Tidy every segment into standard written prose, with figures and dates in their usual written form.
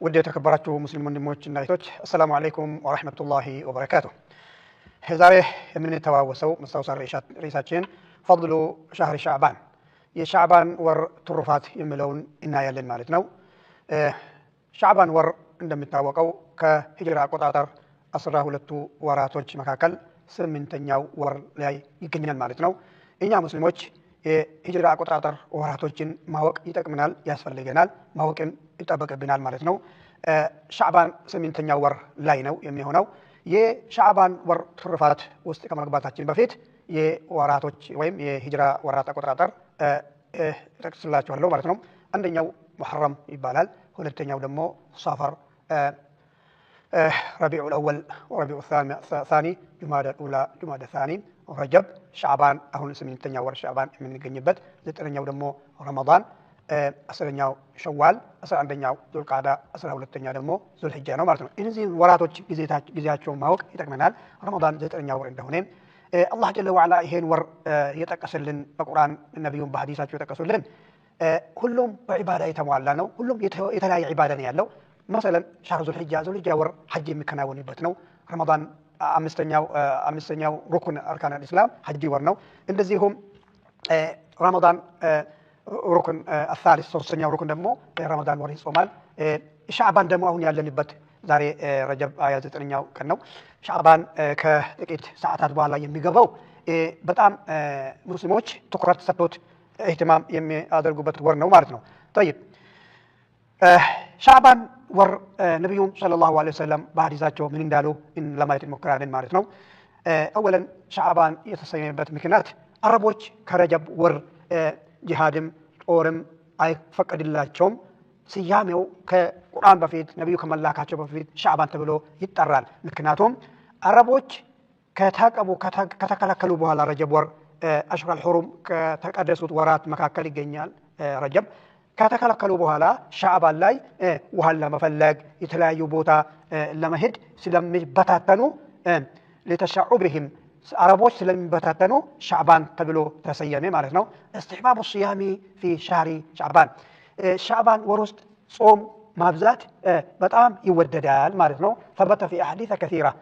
ውድ የተከበራችሁ ሙስሊም ወንድሞች እና እህቶች፣ አሰላሙ አለይኩም ወረሕመቱላሂ ወበረካቱ። ዛሬ የምንተዋወሰው መስታወሳ ርዕሳችን ፈድሉ ሻህሪ ሻዕባን፣ የሻዕባን ወር ትሩፋት የሚለውን እናያለን ማለት ነው። ሻዕባን ወር እንደሚታወቀው ከሂጅራ አቆጣጠር 12ቱ ወራቶች መካከል 8ኛው ወር ላይ ይገኛል ማለት ነው። እኛ ሙስሊሞች የሂጅራ አቆጣጠር ወራቶችን ማወቅ ይጠቅምናል፣ ያስፈልገናል፣ ማወቅም ይጠበቅብናል ማለት ነው። ሻዕባን 8ኛው ወር ላይ ነው የሚሆነው። የሻዕባን ወር ትሩፋት ውስጥ ከመግባታችን በፊት የወራቶች ወይም የሂጅራ ወራት አቆጣጠር እጠቅስላችኋለሁ ማለት ነው። አንደኛው ሙሐረም ይባላል። ሁለተኛው ደግሞ ሰፈር፣ ረቢዑል አወል፣ ረቢዑ ሳኒ፣ ጁማደ ኡላ፣ ጁማደ ሳኒ፣ ረጀብ፣ ሻዕባን አሁን 8ኛው ወር ሻዕባን የምንገኝበት፣ 9ኛው ደግሞ ረመዳን፣ 10ኛው ሸዋል፣ 11ኛው ዙልቃዳ፣ 12ኛ ደግሞ ዙልሕጃ ነው ማለት ነው። እነዚህን ወራቶች ጊዜያቸውን ማወቅ ይጠቅመናል። ረመዳን 9ኛ ወር እንደሆነ አላህ ጀለ ወዓላ ይሄን ወር የጠቀስልን በቁርአን፣ ነቢዩን በሀዲሳቸው የጠቀሱልን ሁሉም በዒባዳ የተሟላ ነው። ሁሉም የተለያየ ዒባዳ ነው ያለው። መሰለን ሻህር ዙልሕጃ፣ ዙልሕጃ ወር ሐጅ የሚከናወንበት ነው። ረመዳን አምስተኛው ሩኩን أركان الإسلام ሐጅ ወር ነው። እንደዚሁም ረመዳን ركن الثالث፣ ሶስተኛው ሩኩን ደግሞ ረመዳን ወር ይጾማል። ሻዕባን ደግሞ አሁን ያለንበት ዛሬ ረጀብ 29ኛው ቀን ነው። ሻዕባን ከጥቂት ሰዓታት በኋላ የሚገባው በጣም ሙስሊሞች ትኩረት ሰጥቶት اهتمام የሚያደርጉበት ወር ነው ማለት ነው። طيب፣ ሻዕባን ወር ነቢዩም صلى الله عليه وسلم በሀዲሳቸው ምን እንዳሉ ለማየት እንሞክራለን ማለት ነው። أولا ሻዕባን የተሰየመበት ምክንያት አረቦች ከረጀብ ወር ጂሃድም ጦርም አይፈቀድላቸውም። ስያሜው ከቁርአን በፊት፣ ነቢዩ ከመላካቸው በፊት ሻዕባን ተብሎ ይጠራል። ምክንያቱም አረቦች ከታቀቡ፣ ከተከለከሉ በኋላ ረጀብ ወር أشهر الحرم ከተቀደሱት ወራት መካከል ይገኛል። ረጀብ ከተከለከሉ በኋላ ሻዕባን ላይ ውሃን ለመፈለግ የተለያዩ ቦታ ለመሄድ ስለሚበታተኑ፣ لتشعبهم አረቦች ስለሚበታተኑ ሻዕባን ተብሎ ተሰየመ ማለት ነው። استحباب الصيام في شهر شعبان፣ ሻዕባን ወር ውስጥ ጾም ማብዛት በጣም ይወደዳል ማለት ነው። ثبت في أحاديث كثيرة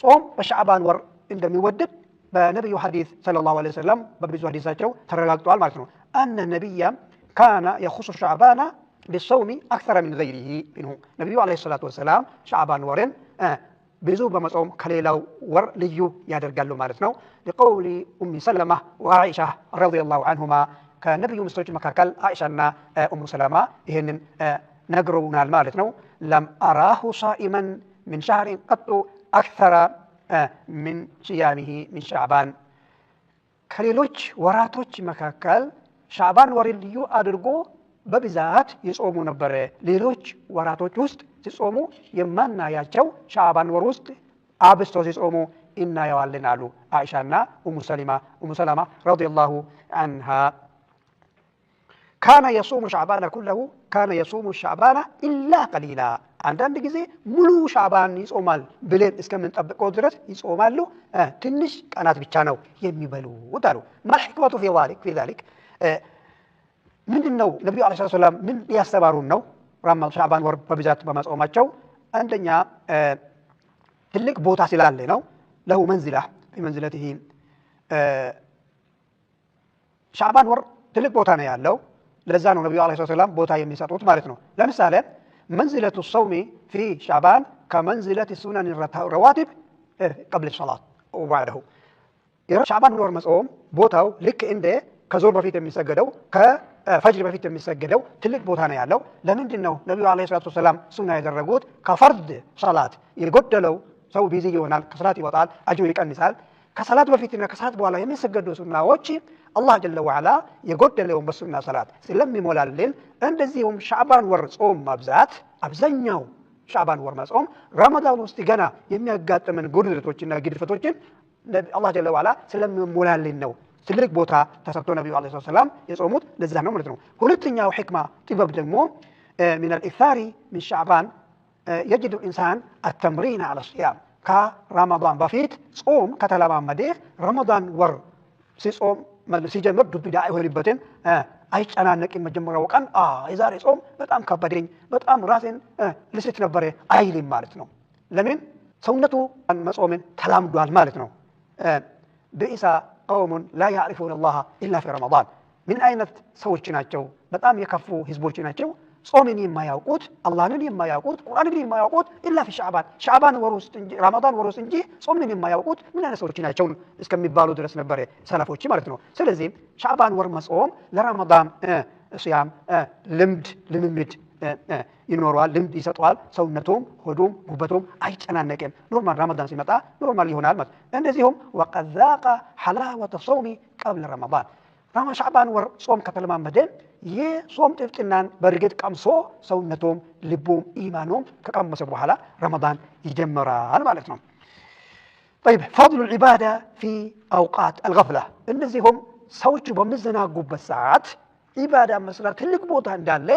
ጾም በሻዕባን ወር እንደሚወደድ በነቢዩ ሐዲስ صلى الله عليه وسلم በብዙ ሐዲሳቸው ተረጋግጧል ማለት ነው። أن النبي كان يخص شعبان بالصوم أكثر من غيره منه፣ ነቢዩ عليه الصلاة والسلام ሻዕባን ወርን ብዙ በመጾም ከሌላው ወር ልዩ ያደርጋሉ ማለት ነው። لقول أم سلمة وعائشة رضي الله عنهما፣ ከነቢዩ ሚስቶች መካከል አኢሻና ኡሙ ሰለማ ይህንን ነግረውናል ማለት ነው። لم أره صائما من شهر قط أكثر من صيامه من شعبان፣ ከሌሎች ወራቶች መካከል ሻዕባን ወርን ልዩ አድርጎ በብዛት ይጾሙ ነበረ። ሌሎች ወራቶች ውስጥ ሲጾሙ የማናያቸው ሻዕባን ወር ውስጥ አብዝቶ ሲጾሙ እናየዋለን አሉ አይሻና ኡሙ ሰላማ رضي الله عنها። كان يصوم شعبان كله، كان يصوم شعبان إلا قليلا፣ አንዳንድ ጊዜ ሙሉ ሻዕባን ይጾማል ብለን እስከምንጠብቀው ድረስ ይጾማሉ። ትንሽ ቀናት ብቻ ነው የሚበሉት አሉ። ما الحكمة في ذلك? ምንድን ነው? ነቢዩ عليه السلام ምን ሊያስተማሩን ነው? ሻዕባን ወር በብዛት በመጾማቸው አንደኛ ትልቅ ቦታ ስላለ ነው። له منزلة في منزلته፣ ሻዕባን ወር ትልቅ ቦታ ነው ያለው። ለዛ ነው ነቢዩ عليه السلام ቦታ የሚሰጡት ማለት ነው። ለምሳሌ منزلة الصوم في شعبان كمنزلة السنن الرواتب قبل الصلاة وبعده፣ ሻዕባን ወር መጾም ቦታው ልክ እንደ ከዞር በፊት የሚሰገደው፣ ከፈጅር በፊት የሚሰገደው ትልቅ ቦታ ነው ያለው። ለምንድን ነው ነቢዩ عليه الصلاة والسلام ሱና ያደረጉት? ከፈርድ ሰላት የጎደለው ሰው busy ይሆናል፣ ከሰላት ይወጣል፣ አጅሩ ይቀንሳል። ከሰላት በፊትና ከሰላት በኋላ የሚሰገዱ ሱናዎች አላህ جل وعلا የጎደለውን በሱና ሰላት ስለሚሞላልን፣ እንደዚሁም ሻዕባን ወር ጾም ማብዛት፣ አብዛኛው ሻዕባን ወር መጾም ረመዳን ውስጥ ገና የሚያጋጥምን ጉድለቶችና ግድፈቶችን አላህ جل وعلا ስለሚሞላልን ነው። ትልቅ ቦታ ተሰጥቶ ነቢዩ عليه السلام የጾሙት ለዛ ነው ማለት ነው። ሁለተኛው ሕክማ ጥበብ ደግሞ من الإكثار من شعبان يجد الإنسان التمرين على الصيام፣ ከረመዳን በፊት ጾም ከተለማመደ ረመዳን ወር ሲጾም ሲጀምር ዱብዳ አይሆንበትም። አይጨናነቅም። መጀመሪያው ቀን የዛሬ ጾም በጣም ከበደኝ፣ በጣም ራሴን ልስት ነበረ አይልም ማለት ነው። ለምን? ሰውነቱ መጾምን ተላምዷል ማለት ነው። بئس قوم لا يعرفون الله إلا في رمضان። ምን አይነት ሰዎች ናቸው? በጣም የከፉ ህዝቦች ናቸው። ጾምን የማያውቁት፣ አላህንን የማያውቁት፣ ቁርአንን የማያውቁት إلا في شعبان፣ ሻዕባን ወር ውስጥ እንጂ፣ ረመዳን ወር ውስጥ እንጂ ጾምን የማያውቁት ምን አይነት ሰዎች ናቸው እስከሚባሉ ድረስ ነበረ ሰለፎች ማለት ነው። ስለዚህ ሻዕባን ወር መጾም ለረመዳን ስያም ልምድ ልምምድ ይኖረዋል፣ ልምድ ይሰጠዋል። ሰውነቱም ሆዱም ጉበቱም አይጨናነቅም። Normal ረመዳን ሲመጣ normal ይሆናል ማለት። እንደዚሁም وقد ذاق حلاوة الصوم قبل رمضان፣ ሻዕባን ወር ጾም ከተለማመደ የጾም ጥፍጥናን በእርግጥ ቀምሶ ሰውነቱም ልቡም ኢማኑም ከቀመሰ በኋላ ረመዳን ይጀምራል ማለት ነው። طيب، فضل العبادة في أوقات الغفلة። እነዚሁም ሰዎቹ በሚዘናጉበት ሰዓት ዒባዳ መስራት ትልቅ ቦታ እንዳለ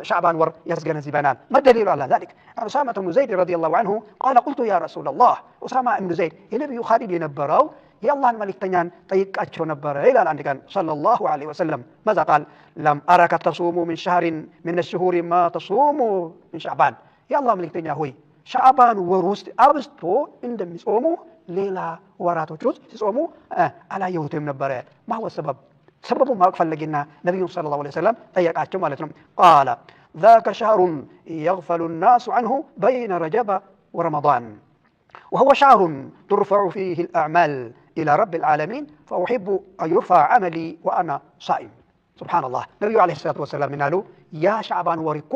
ሻዕባን ወር ያስገነዝበናል። ما الدليل على ذلك؟ أسامة بن زيد رضي الله عنه قال قلت يا رسول الله። ኡሳማ እብኑ ዘይድ የነቢዩ ኻዲም የነበረው የአላህን መልእክተኛን ጠይቃቸው ነበረ ይላል አንድ ቀን صلى الله عليه وسلم። ماذا قال؟ لم أرك تصوم من شهر من الشهور ما تصوم من شعبان። የአላህ መልእክተኛ ሆይ፣ ሻዕባን ወር ውስጥ አብዝቶ እንደሚጾሙ ሌላ ወራቶች ውስጥ ሲጾሙ አላየሁትም ነበረ። ما هو السبب? ሰበቡን ማወቅ ፈለገና ነቢዩን صلى الله عليه وسلم ጠየቃቸው ማለት ነው። قال ذاك شهر يغفل الناس عنه بين رجب ورمضان وهو شهر ترفع فيه الأعمال إلى رب العالمين فأحب أن يرفع عملي وأنا صائم። سبحان الله። ነቢዩ عليه الصلاة والسلام ምን አሉ? ያ ሻዕባን ወር እኮ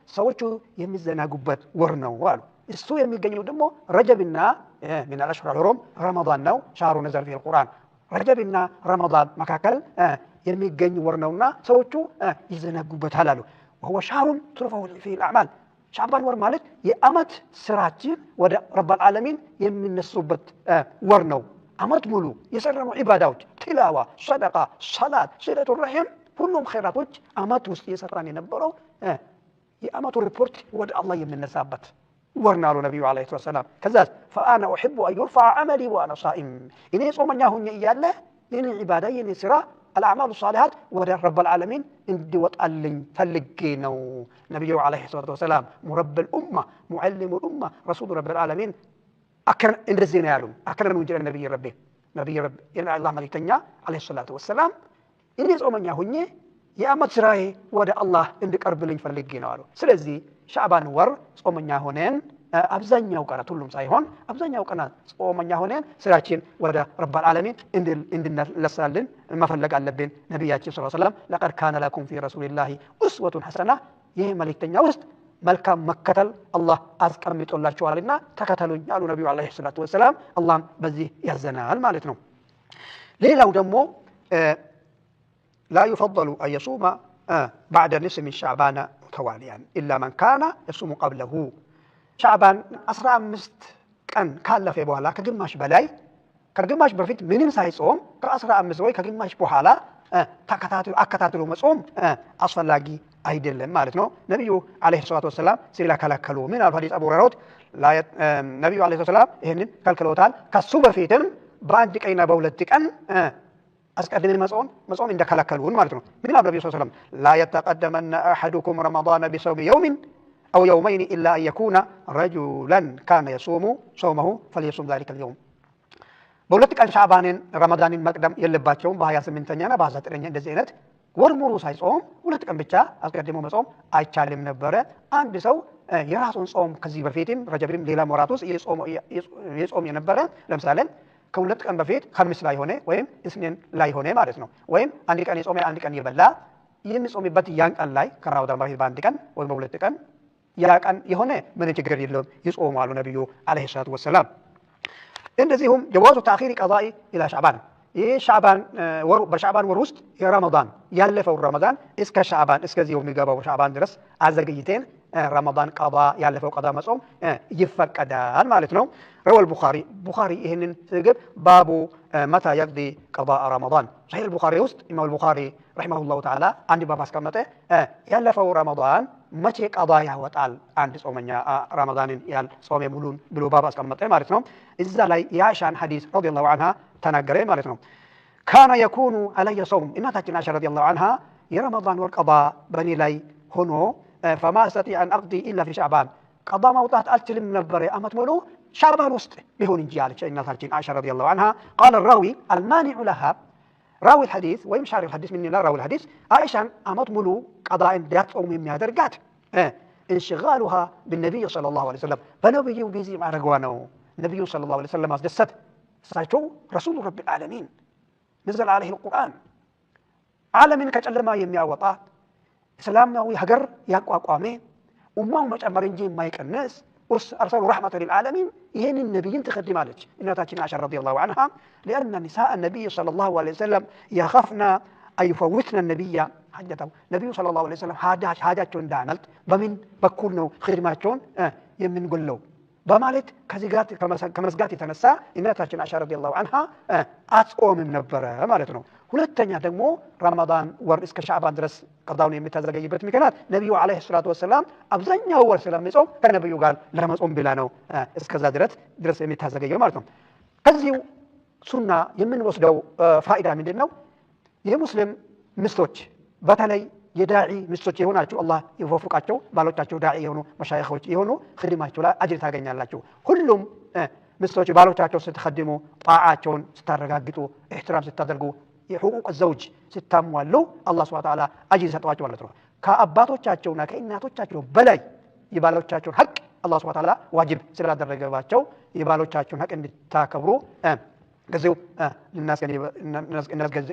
ሰዎቹ የሚዘናጉበት ወር ነው አሉ። እሱ የሚገኘው ደግሞ ረጀብና من الأشهر الحرم ረመዳን ነው። شهر نزل فيه القرآن፣ ረጀብና ረመዳን መካከል የሚገኝ ወር ነውና ሰዎቹ ይዘናጉበታል አሉ። وهو شهر ترفع فيه الأعمال። ሻዕባን ወር ማለት የአመት ስራችን ወደ رب العالمين የሚነሱበት ወር ነው። አመት ሙሉ የሰራነው ዒባዳዎች፣ ቲላዋ፣ ሰደቃ፣ ሰላት፣ صلة الرحم፣ ሁሉም ኸይራቶች አመት ውስጥ የሰራን የነበረው የአመቱ ሪፖርት ወደ አላህ የሚነሳበት ወር ነው አሉ ነቢዩ عليه السلام። ከዛ فأنا أحب أن يرفع عملي وأنا صائم፣ እኔ ጾመኛ ሁኜ እያለ የኔ ዒባዳ የኔ ስራ الأعمال الصالحات ወደ رب العالمين እንዲወጣልኝ ፈልጌ ነው። ነቢዩ عليه الصلاة والسلام مربي الأمة، معلم الأمة، رسول رب العالمين እንደዚህ ነው ያሉ። أكرم እንጂ ነቢይ ረቢ ነቢይ ረቢ የአላህ መልእክተኛ عليه الصلاة والسلام እኔ ጾመኛ ሁኜ የአመት ስራዬ ወደ አላህ እንዲቀርብልኝ ፈልጌ ነው አሉ። ስለዚህ ሻዕባን ወር ጾመኛ ሆነን አብዛኛው ቀናት፣ ሁሉም ሳይሆን አብዛኛው ቀናት ጾመኛ ሆነን ስራችን ወደ رب العالمين እንድነለሳልን መፈለግ አለብን። ነቢያችን صلى الله عليه وسلم لقد كان لكم في رسول الله أسوة حسنة፣ ይህ መልእክተኛ ውስጥ መልካም መከተል አላህ አስቀምጦላችኋልና ተከተሉኝ አሉ ነቢዩ عليه الصلاة والسلام። አላህም በዚህ ያዘናል ማለት ነው። ሌላው ደግሞ لا يفضل أن يصوم بعد نصف من شعبان متواليا إلا من كان يصوم قبله። ሻዕባን 15 ቀን ካለፈ በኋላ ከግማሽ በላይ፣ ከግማሽ በፊት ምንም ሳይጾም ከ15 ወይ ከግማሽ በኋላ አከታትሎ መጾም አስፈላጊ አይደለም ማለት ነው። ነቢዩ عليه الصلاة والسلام ስለከለከሉ ምን አሉ? ሐዲስ አቡ ሁረይራ ነቢዩ عليه الصلاة والسلام ይህንን ከልክለውታል። ከሱ በፊትም በአንድ ቀንና በሁለት ቀን አስቀድመን መጾም እንደከለከሉን ማለት ነው። ምን አሉ ነቢዩ ሰለም? لا يتقدمن أحدكم رمضان بصوم يوم أو يومين إلا أن يكون رجلا كان يصوم صومه فليصم ذلك اليوم። በሁለት ቀን ሻዕባንን ረመዳንን መቅደም የለባቸውም። በ28ኛና በ29ኛ እንደዚህ አይነት ወር ሙሉ ሳይጾም ሁለት ቀን ብቻ አስቀድሞ መጾም አይቻልም ነበረ። አንድ ሰው የራሱን ጾም ከዚህ በፊትም ረጀብም ሌላ ወራት ውስጥ የጾም የነበረ፣ ለምሳሌ ከሁለት ቀን በፊት ኸሚስ ላይ ሆነ ወይም እስኔን ላይ ሆነ ማለት ነው። ወይም አንድ ቀን የጾመ አንድ ቀን የበላ የሚጾምበት ያን ቀን ላይ ከረመዳን በፊት በአንድ ቀን ወይም በሁለት ቀን ያ ቀን የሆነ ምንም ችግር የለውም ይጾማሉ ነቢዩ عليه الصلاة والسلام። እንደዚሁም جواز تأخير القضاء إلى شعبان። ይህ ሻዕባን ወር በሻዕባን ወር ውስጥ የረመዳን ያለፈው ረመዳን እስከ ሻዕባን እስከዚህ የሚገባው ሻዕባን ድረስ አዘግይቴን ረመዳን ቀዳ ያለፈው ቀዳ መጾም ይፈቀዳል ማለት ነው። رواه البخاري። ቡኻሪ ይህንን ሲዘግብ باب متى يقضي قضاء رمضان ሰሒህ ቡኻሪ ውስጥ ኢማም ቡኻሪ رحمه الله تعالى አንድ ባብ አስቀመጠ። ያለፈው ረመዳን መቼ ቀዳ ያወጣል አንድ ጾመኛ ረመዳንን ያል ጾሜ ሙሉን ብሎ ባብ አስቀመጠ ማለት ነው። እዛ ላይ የአይሻን ሐዲስ رضي الله عنها ተናገረ ማለት ነው። كان يكون علي صوم፣ እናታችን አይሻ رضي الله عنها የረመዳን ወር ቀዳ በእኔ ላይ ሆኖ فما أستطيع أن أقضي إلا في شعبان ቀዳ ማውጣት አልችልም ነበረ አመት ሙሉ ሻዕባን ውስጥ ቢሆን እንጂ አለች እናታችን አይሻ رضي الله عنها። قال الراوي المانع لها راوي الحديث ወይም شارح الحديث ምን ይላል? راوي الحديث አይሻን አመት ሙሉ ቀዳ እንዳትጾም የሚያደርጋት انشغالها بالنبي صلى الله عليه وسلم በነቢዩ busy ማድረጓ ነው። ነቢዩ صلى الله عليه وسلم ማስደሰት፣ እሳቸው رسول رب العالمين نزل عليه القرآن ዓለምን ከጨለማ የሚያወጣ እስላማዊ ሀገር ያቋቋመ ኡማው መጨመር እንጂ የማይቀንስ أرسل رحمة للعالمين ይህንን ነቢይን ትኸድማለች እናታችን አይሻ رضي الله عنها። لأن نساء النبي صلى الله عليه وسلم يخفن أن يفوتن النبي حاجته ነቢዩ صلى الله عليه وسلم ሀጃቸው እንዳያመልጥ በምን በኩል ነው ኽድማቸውን የምንጎለው በማለት ከመስጋት የተነሳ እናታችን አይሻ رضي الله عنها አትጾምም ነበረ ማለት ነው። ሁለተኛ ደግሞ ረመዳን ወር እስከ ሻዕባን ድረስ ቀዳውን የምታዘገይበት ምክንያት ነቢዩ عليه الصلاة والسلام አብዛኛው ወር ስለሚጾም ከነቢዩ ጋር ለመጾም ብላ ነው እስከዛ ድረስ የምታዘገየው ማለት ነው። ከዚሁ ሱና የምንወስደው ፋኢዳ ምንድን ነው? የሙስሊም ሚስቶች በተለይ የዳዒ ሚስቶች የሆናችሁ አላህ ይወፍቃቸው፣ ባሎቻቸው ዳዒ የሆኑ መሻይኾች የሆኑ ኽድማቸው ላይ አጅር ታገኛላችሁ። ሁሉም ሚስቶች ባሎቻቸው ስትኸድሙ፣ ጣዓቸውን ስታረጋግጡ፣ احترام ስታደርጉ፣ የ حقوق الزوج ስታሟሉ አላህ سبحانه وتعالى አጅር ይሰጠዋቸው ማለት ነው። ከአባቶቻቸውና ከእናቶቻቸው በላይ የባሎቻቸውን ሐቅ አላህ سبحانه وتعالى ዋጅብ ስላደረገባቸው የባሎቻቸውን ሐቅ እንድታከብሩ ጊዜው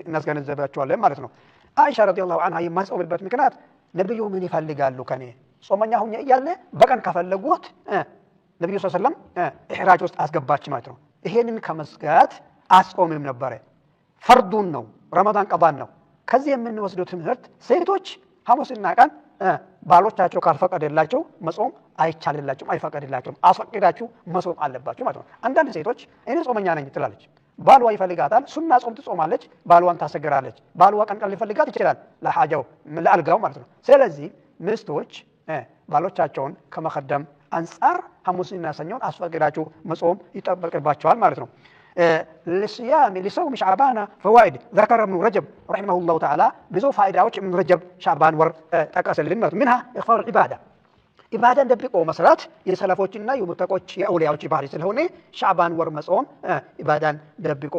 እናስገነዘባቸዋለን ማለት ነው። አይሻ رضي الله عنها የማትጾምበት ምክንያት ነቢዩ ምን ይፈልጋሉ ከኔ ጾመኛ ሁኜ እያለ በቀን ከፈለጉት ነቢዩ صلى الله عليه وسلم إحراج ውስጥ አስገባች ማለት ነው። ይሄንን ከመስጋት አስጾምም ነበረ። ፈርዱን ነው ረመዳን ቀዳን ነው። ከዚህ የምንወስደው ትምህርት ሴቶች ሐሙስና ቀን ባሎቻቸው ካልፈቀደላቸው መጾም አይቻልላቸውም፣ አይፈቀድላቸውም። አስፈቅዳችሁ መጾም አለባችሁ ማለት ነው። አንዳንድ ሴቶች እኔ ጾመኛ ነኝ ትላለች፣ ባሏ ይፈልጋታል። ሱና ጾም ትጾማለች፣ ባሏን ታሰግራለች። ባሏ ቀን ቀን ሊፈልጋት ይችላል፣ ለሓጃው ለአልጋው ማለት ነው። ስለዚህ ሚስቶች ባሎቻቸውን ከመኸደም አንጻር ሐሙስና ሰኞን አስፈቅዳችሁ መጾም ይጠበቅባቸዋል ማለት ነው። لصيام لصوم شعبان فوائد ذكر ابن رجب رحمه الله تعالى ብዙ ፋይዳዎች ኢብኑ ረጀብ ሻዕባን ወር ጠቀሰልን ማለት منها إخفاء العبادة ኢባዳን ደብቆ መስራት የሰለፎችና የሙተቆች የአውሊያዎች ባህሪ ስለሆነ ሻዕባን ወር መጾም ኢባዳን ደብቆ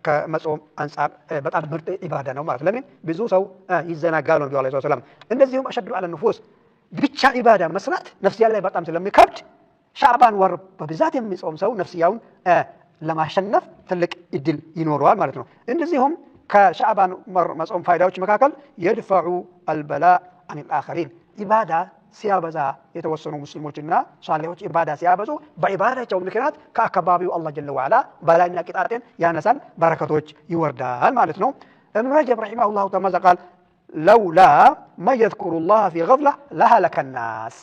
ከመጾም አንጻር በጣም ምርጥ ኢባዳ ነው ማለት። ለምን ብዙ ሰው ይዘናጋል ነው ነብዩ عليه السلام። እንደዚሁም أشد على النفوس ብቻ ኢባዳ መስራት ነፍስያ ላይ በጣም ስለሚከብድ ሻዕባን ወር በብዛት የሚጾም ሰው ነፍስያውን ለማሸነፍ ትልቅ እድል ይኖረዋል ማለት ነው። እንደዚሁም ከሻዕባን ወር መጾም ፋይዳዎች መካከል يدفع البلاء عن الآخرين ኢባዳ ሲያበዛ የተወሰኑ ሙስሊሞችና ሳሌሆች ኢባዳ ሲያበዙ በኢባዳቸው ምክንያት ከአካባቢው አላህ جل وعلا በላይና ቅጣትን ያነሳል፣ በረከቶች ይወርዳል ማለት ነው። እብኑ ረጀብ رحمه الله تعالى قال لولا من يذكر الله في غفلة لهلك الناس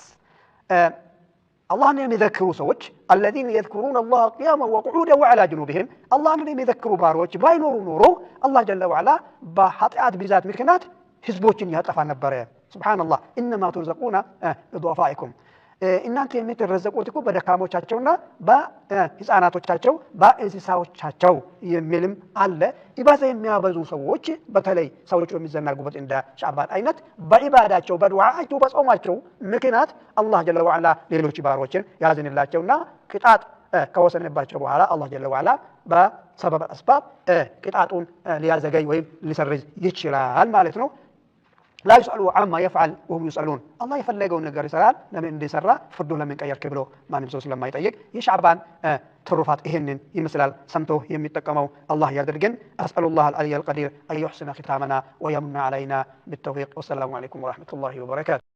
አላህን የሚዘክሩ ሰዎች الذين يذكرون الله قياما وقعودا وعلى جنوبهم አላህን የሚዘክሩ ባሮች ባይኖሩ ኖሮ አላህ جل وعلا በኃጢአት ብዛት ምክንያት ህዝቦችን ያጠፋ ነበረ። سبحان الله إنما ترزقون بضعفائكم እናንተ የምትረዘቁት እኮ በደካሞቻቸውና በህፃናቶቻቸው በእንስሳዎቻቸው የሚልም አለ። ኢባዳ የሚያበዙ ሰዎች በተለይ ሰዎች በሚዘናጉበት እንደ ሻዕባን አይነት በኢባዳቸው በዱዓቸው በጾማቸው ምክንያት አላህ جل وعلا ሌሎች ባሮችን ያዝንላቸውና ቅጣት ከወሰነባቸው በኋላ አላህ جل وعلا በ سبب أسباب ቅጣቱን ሊያዘገይ ወይም ሊሰርዝ ይችላል ማለት ነው። لا يسأل عما يفعل وهم يسألون አላህ የፈለገውን ነገር ይሰራል። ለምን እንደሰራ ፍርዱ ለምን ቀየርክ ብሎ ማንም ሰው ስለማይጠይቅ የሻዕባን ትሩፋት ይሄንን ይመስላል። ሰምቶ የሚጠቀመው አላህ ያድርገን። أسأل الله العلي القدير أن يحسن ختامنا ويمن علينا بالتوفيق። والسلام عليكم ورحمة الله وبركاته።